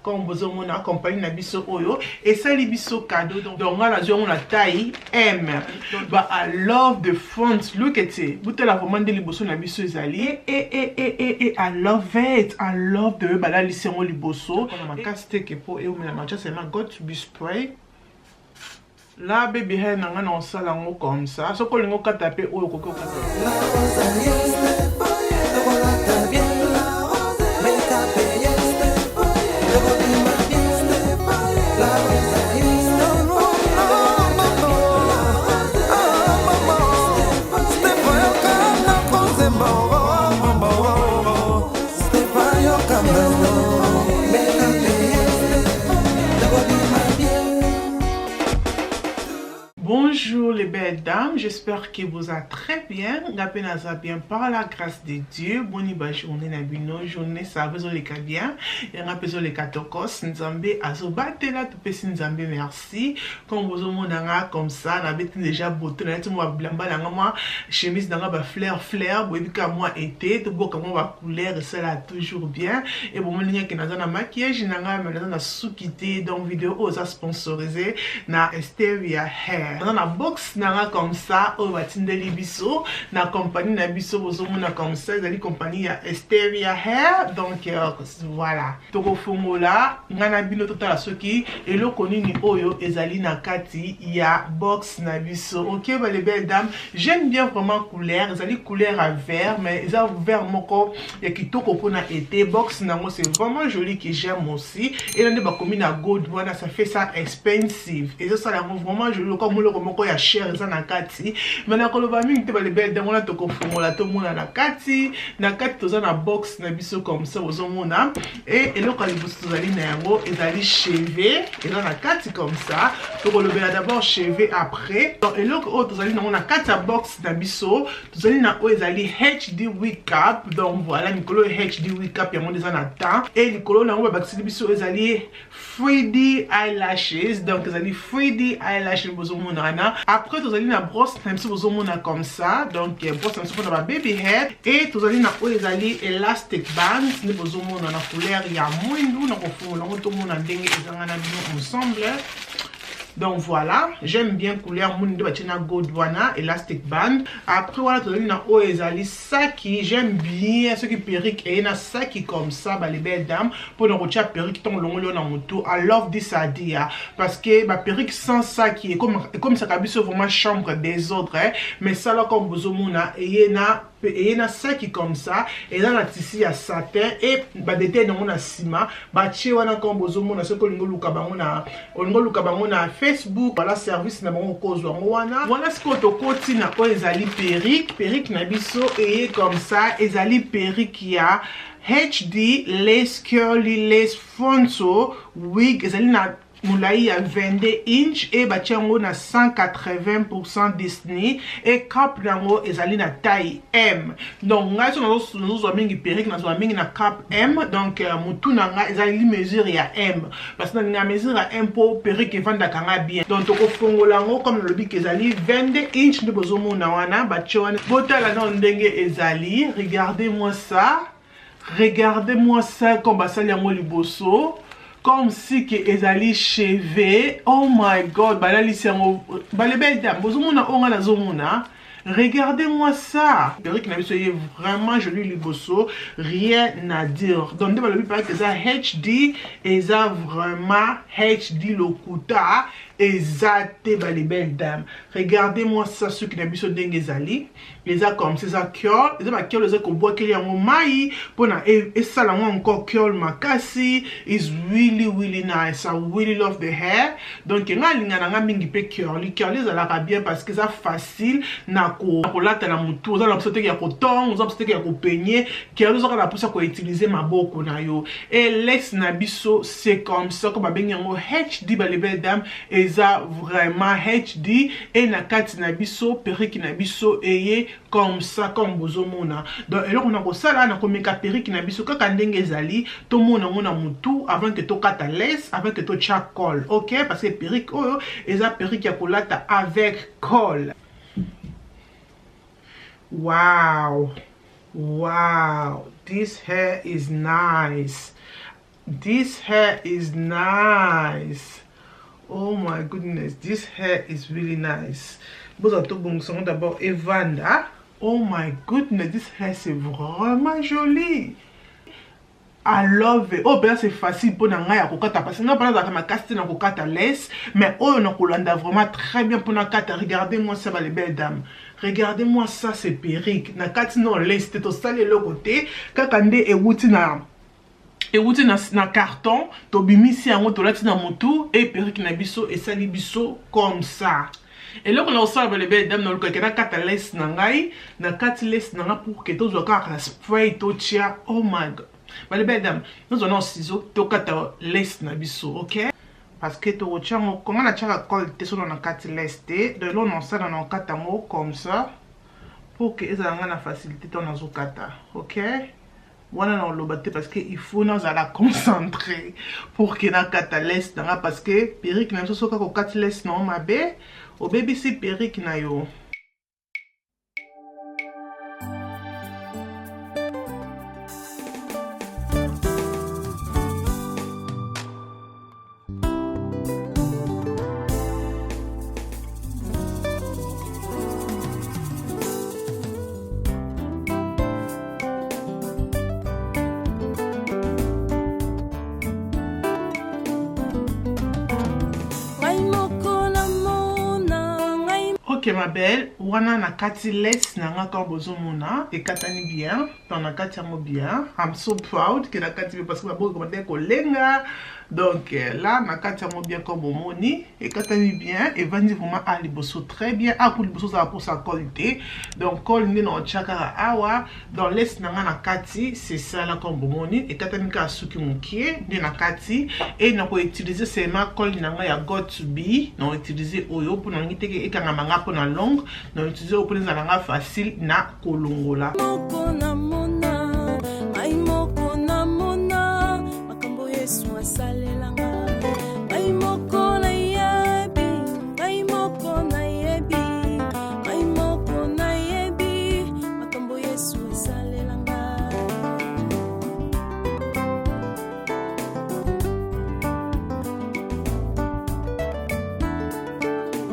Comme bozomona, compagnie na biso oyo esali biso cadeau. Donc nga nazwi yango na taille M. But I love the front. Look at it. Botala vraiment nde liboso na biso ezali. E e e e e, I love it. I love the way balalisi yango liboso. Na makasi te ke po eumela na tia seulement Got2b spray. La baby hair na nga na osala yango comme ça. Soki olingi okata mpe oyo, okoki okata. Bonjour les belles dames, j'espère que vous allez très bien. Nga pe naza bien par la grâce de Dieu. Boni ba journée na bino, journée ça va ezoleka bien. Ya nga pe ezoleka tokos, Nzambe azobatela, topesi Nzambe merci. Comme bozomona nga comme ça, nabeti déjà beauté, nalati mwa bilamba na nga, mwa chemise na nga ba fleur fleur, boyebi kaka mwa été, toboka mwa ba couleur esala toujours bien. Et bomoni nga ke naza na maquillage na nga, mais naza na suki te. Donc vidéo oyo eza sponsorisé na Esteria Hair. Naza na box na nga comme ça oyo batindeli biso na compagnie na biso. Bozomona comme ça, ezali compagnie ya Esteria Hair. Donc voilà, tokofongola ngai na bino, totala soki eloko nini oyo ezali na kati ya box na biso. Ok, ba les belles dames, j'aime bien vraiment couleur, ezali couleur ya vert, mais eza vert moko ya kitoko mpona été. Box nango, c'est vraiment joli, que j'aime aussi. Ela nde bakomi na gold wana, ça fait ça expensive, ezosala yango vraiment joli, lokola moloko moko ya cher eza na kati. Mais nakoloba mingi te, ba les belles dames. Wana tokofongola, tomona na kati. Na kati toza na box na biso comme ça, bozomona. E eloko ya liboso tozali na yango ezali cheveux, eza na kati comme ça. Tokolobela d'abord cheveux après. Donc eloko oyo tozali nango na kati ya box na biso, tozali na oyo ezali HD wig cap. Donc voilà, mikolo oyo HD wig cap yango nde eza na temps. E likolo na yango babakiseli biso ezali 3D eyelashes. Donc ezali 3D eyelashes, bozomona wana. Après tozali na brosse na biso, bozomona comme ça. Donc brosse na biso mpona ba baby hair. E tozali na oyo ezali elastic band, nde bozomona na couleur ya mwindu. Na kofungola yango, tomona ndenge ezanga na bino ensemble. Donc voilà, j'aime bien couleur mwindu nde batie na gold wana, elastic band. Après wana tozali na oyo ezali saki. J'aime bien soki perruque eye na saki comme ça, ba les belles dames, mpona kotia perruque ntongo longoli oyo na motu. I love this idea parce que ba perruque sans saki ekomisaka biso vraiment chambre désordre. Mais sala comme bozomona, eye na saki comme ça, eza na tissu ya satin e ba détail nango na nsima batie wana comme bozomona. Soki olingi oluka bango na Facebook, voilà service na bango, okozwa yango wana. Wana sikoyo tokoti na oyo ezali perruque. Perruque na biso eye comme ça, ezali perruque ya HD lace curly lace frontal wig, ezali na molai ya 22 inch e batia yango na 180 Disney e cap yango ezali na taille M. Donc ngai so nazozwa mingi perruque, nazwa mingi na cap M. Donc motu na ngai ezali mesure ya M parce que nalinga mesure ya M mpo perruque evandaka nga bien. Donc tokofongola yango. Comme nalobi ke ezali 22 inch, nde bozomona wana batie wana. Botala nano ndenge ezali. Regardez moi ça, regardez moi ça, comme basali yango liboso comme si ke ezali cheveux. Oh my God, balalisi yango. Ba les belles dames, bozomona oyo nga nazomona? Regardez-moi ça. Perruque na biso ye vraiment joli liboso, rien à dire. Donc nde balobi perruque eza HD, eza vraiment HD, lokuta eza te. Ba les belles dames, regardez-moi ça, suki na biso ndenge ezali, eza comme ça, eza curl, eza ba curl, eza kobwakeli yango mai mpona esala yango encore curl makasi. Is really really nice. I really love the hair. Donc nga alinga na nga mingi mpe curly curly, ezalaka bien parce que eza facile na kolata na motu. Oza na posa teke ya kotonga, oza posa teke ya kopeigner. Curly ozaka na mposa koutiliser maboko na yo. E lace na biso, c'est comme ça ko babengi yango HD. Ba les belles dames, eza vraiment HD. E na kati na biso, perruque na biso eye comme ça, comme bozomona. Donc eloko na kosala, na komeka perruque na biso kaka ndenge ezali, tomona yango na motu avant ke tokata lace, avant ke totya colle. Ok, parce que perruque oyo eza perruque ya kolata avec colle. Wow, wow, this hair is nice. This hair is nice. Oh my goodness, this hair is really nice. Bozwa tobongisa yango d'abord evanda. Oh my goodness, this hair c'est vraiment joli. I love it. Oh, ben c'est facile pour na ngai ya kokata parce que nga pala zaka makasi te na kokata laisse, mais oyo na kolanda vraiment très bien pour na kata. Regardez-moi ça, les belles dames. Regardez-moi ça, c'est perruque. Na kati non laisse te to sali eloko te, kaka nde ewuti na ewuti na, na carton, tobimisi yango tolati na motu et perruque na biso esali biso comme ça. Eloko na kosala ba les belles dames, nalukaki nakata laisse na ngai, na kati laisse na ngai pour que tozwa kaka spray totia. Oh my god, ba les belles dames, nozwa na ciseau tokata laisse na biso, ok? Parce que tokotia yango, konga natiaka colle te sono na kati laisse te, donc eloko na kosala na kokata yango comme ça pour que ezala nga na facilité to nazokata, ok? Wana na oloba te parce que il faut nazala concentré pour que nakata laisse na nga, parce que perruque na biso soki okati laisse na yo mabe, obebisi perruque na yo. Ok ma belle, wana na kati laisse na nga quand bozomona ekatani bien, donc na kati yango bien. I'm so proud que na kati bien parce que maboko komate kolenga. Donc là na kati yango bien quand bomoni ekatani bien, evandi vraiment a liboso très bien. A ku liboso za pour sa colle te, donc colle nde na otia kaka awa dans laisse na nga na kati, c'est ça là quand bomoni ekatani kaka suki mokie nde na kati. Et na ko utiliser seulement colle na nga ya Got to Be, na utiliser oyo pour na ngi teke ekanga manga pour na longue, na utiliser oyo pour na nga facile na kolongola. Moko na mona, ngai moko na mona, makambo Yesu asalelanga. Ngai moko nayebi, ngai moko nayebi, ngai moko nayebi, makambo Yesu asalelanga.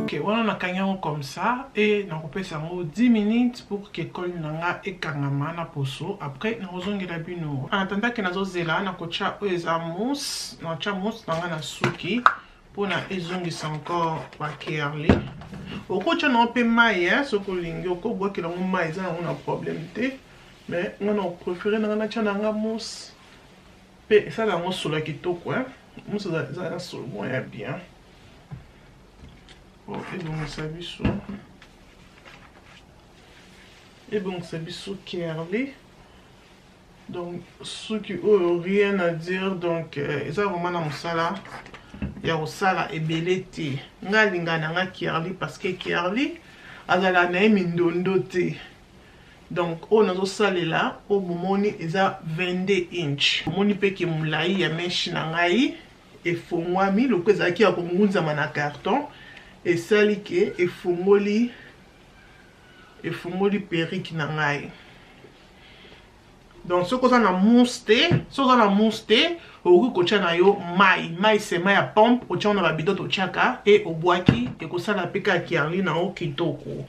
Ok, wana nakangi yango comme ça et nakopesa yango 10 minutes pour que colle na nga ekangama na poso. Après nakozongela bino. En attendant que nazozela, nakotia oyo eza mousse, nakotia mousse na nga na suki mpona ezongisa encore ba curly. Okotia nango mpe mai, hein, soki olingi okobwakela yango mai, eza nango na problème te, mais nga na préféré na nga natia na nga mousse mpe esala yango solo ya kitoko, hein. Mousse eza na solo moko ya bien. Oh, ebongisa biso, ebongisa biso curly. Donc suki oyo rien à dire, donc eza vraiment na mosala ya kosala ebele te. Nga alingaka na nga curly parce que curly azalaka na ye mindondo te. Donc oyo nazosalela oyo bomoni eza 22 inch. Bomoni mpe ke molai ya mèche na ngai efongwami lokola ezalaki ya kongunzama na carton, esali ke efongoli perruque na ngai. Donc soki oza na mousse te, soki oza na mousse te, okoki kotia na yo mai, mai sema ya pompe, otia yango na ba bidon totiaka e obwaki, ekosala mpe kaka curly na yo kitoko.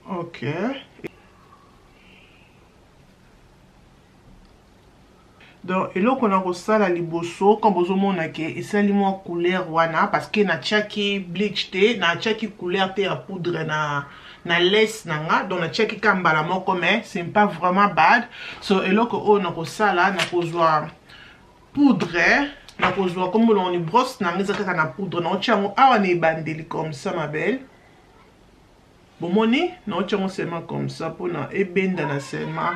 Ok. Donc eloko na kosala liboso quand bozomona ke esali mwa couleur wana, parce que natiaki bleach te, natiaki couleur te ya poudre na laisse na nga, donc natiaki ka mbala moko, mais c'est pas vraiment bad. So eloko oyo na kosala, na kozwa poudre, na kozwa kombo na ni brosse na nga eza kaka na poudre, na otia yango awa na ebandeli comme ça ma belle. Bomoni, na otia yango seulement comme ça mpona ebendana seulement,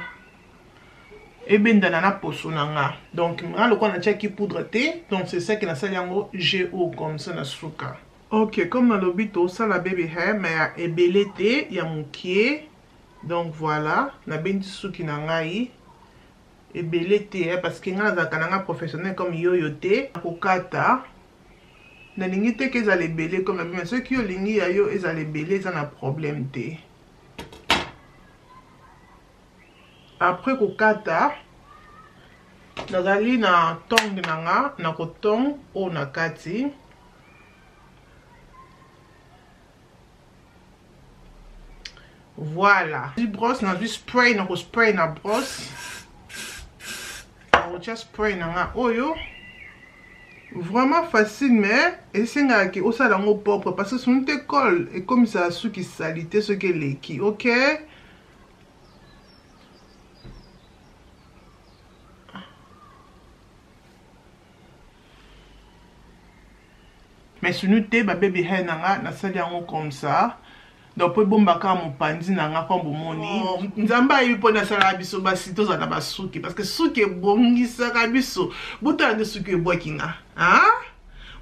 ebendana na poso na nga. Donc nga lokola natiaki poudre te, donc c'est ça que nasali yango GO comme ça na suka. Ok, comme nalobi tosala baby hair mais ya ebele te, ya mokie. Donc voilà, nabendi suki na ngai ebele te, hein, parce que nga nazalaka na nga professionnel comme yoyo te. Nakokata, nalingi te ke ezala ebele comme nabi, mais soki olingi ya yo ezala ebele, eza na problème te. Après kokata, nazali na tong na nga, na kotong oyo na kati. Voilà. Nazwi brosse, nazwi spray, na ko spray na brosse. Nakotia spray na nga oyo. Vraiment facile, mais esengaka ke osala yango propre parce que soki te colle ekomisaka suki salite soki eleki, ok? Mais sunu te ba baby hair na nga nasali yango comme ça. Donc po ebomba kaka mopanzi na nga comme bomoni. Oh, Nzambe ayebi mpo nasalaka biso basi tozala na basuki parce que suki ebongisaka biso. Botala nde suki ebwaki nga. Hein?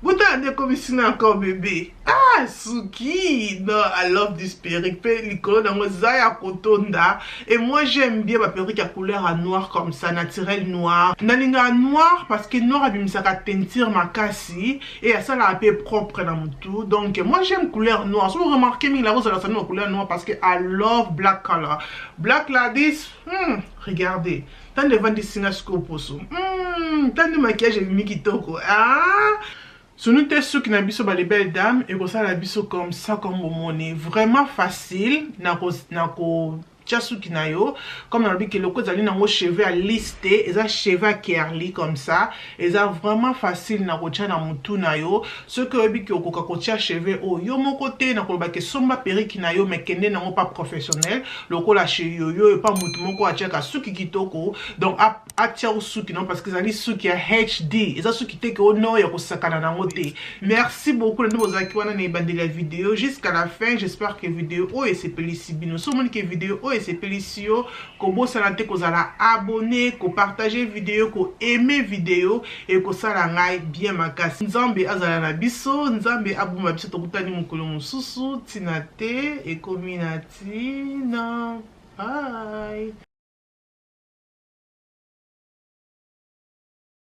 Botala nde ekomisi nga encore bébé. Ah, suki! Non, I love this perruque. Pe likolo nango eza ya kotonda. Et moi j'aime bien ba perruque ya couleur ya noir comme ça, naturel noir. Nalingaka noir parce que noir abimisaka teinture makasi. Et asalaka pe propre na mutu. Donc moi j'aime couleur noire. So vous remarquez mingi la rose la sani couleur noire parce que I love black color. Black like this, regardez. Tande vandi singa siko poso. Tande maquillage ebimi kitoko. Ah! Sunu te suki na biso ba les belles dames et kosala biso comme ça comme bomoni. Vraiment facile na ko na ko tia suki na yo comme nalobi ke loko ezali nango cheveux ya lisse te, eza cheveux ya curly comme ça, eza vraiment facile na kotia na mutu na yo. Soki oyebi ke okoka kotia cheveux oyo yo moko te, na koloba ke somba perruque na yo mais kende nango pa professionnel lokola chez yoyo yo pa mutu moko atiaka suki kitoko, donc atia yo suki non parce que ezali suki ya HD, eza suki te ke ono ya kosakana nango te. Merci beaucoup na nde bozalaki wana na ebandeli ya video jusqu'à la fin. J'espère que video oyo esepelisi bino. Soki omoni ke video oyo esepelisi yo, kobosana te kozala abonné, kopartager video, koaimer video, ekosala ngai bien makasi. Nzambe azala na biso, Nzambe abomba biso, tokutani mokolo mosusu. Tina te ekomi na tina.